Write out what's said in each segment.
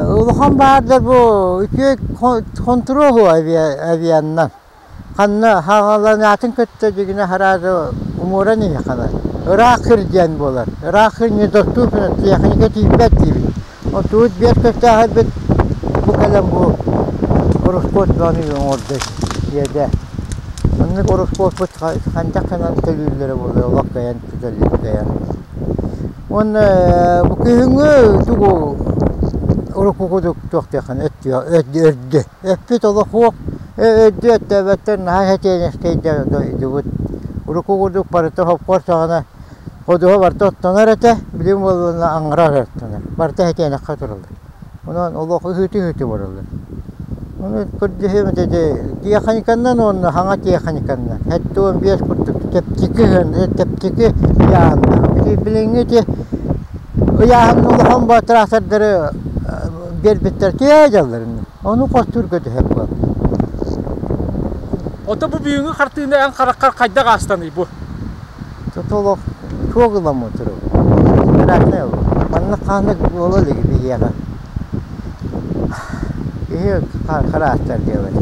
Улахан баардар бу үчүгэй хонтуруол авианнан. Ханна хааланаатын кытта дьигинэ хараады умуоран иһихана. Ыраах сир диэн буолар. Ыраах сир недоступно, техника тиийбэт диибит. Отуут биэс көстөөх эбит бу кэлэн бу ороскуот бөҕөнү оҥордо дьиэдэ. Оннук ороскуоппут хантах гынан төлүүллэрэ буолуо олох кыайан төлүүр кыайан. Уонна бу күһүҥҥү тугу урукку курдук туохтуоххун өрдө Эппит олох суох, өйдүү өттөөбөттөр наһаа сэтиэнэскэйдэр дойдубут. Урукку курдук барыта сопхуос саҕана ходуһа барыта оттонор этэ, билигин буоллаҕына аҥара оттонор. Барыта сэтиэнэххэ тураллар. Онон олох ыһыытыы-ыһыытыы бараллар. Ону көрдөһүөм этэ ити тиэхиньиканнан уонна саҥа тиэхиньиканнан 75 курдук чэпчэки чэпчэки ыйааһыннаах. Билиҥҥи ити ыйааһын улахан трассердары биэрбиттэр киэһэ дьалларын ону хостуурга түһэр буолла. Ото бу бүгүҥҥү хартыына эн хараххар хайдах аастаный бу? Тотолох суох ыламмыт туру. Страшный Маннык хааннык буола илик биһиэхэ. Киһи хараастар диэбит.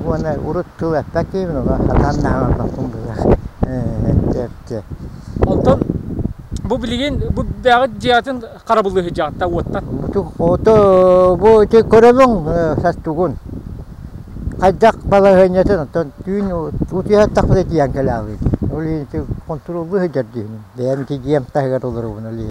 Уонна урут тыл эппэт киһибин, ону хатаан наһаҥарбаппын быһыах. Онтон бу билигин бу бэҕит дьиэтин харабыллыы сылдьаҕыт уоттан? Ото бу ити көрөбүҥ састугун. Хайдах балаһыанньатын оттон түүн утуйа сыттахпына тиийэн кэлээҕит. Ол иһин ити хонтуруоллуу сылдьар диэбин. Бэйэм ити дьиэм таһыгар олоробун ол иһин.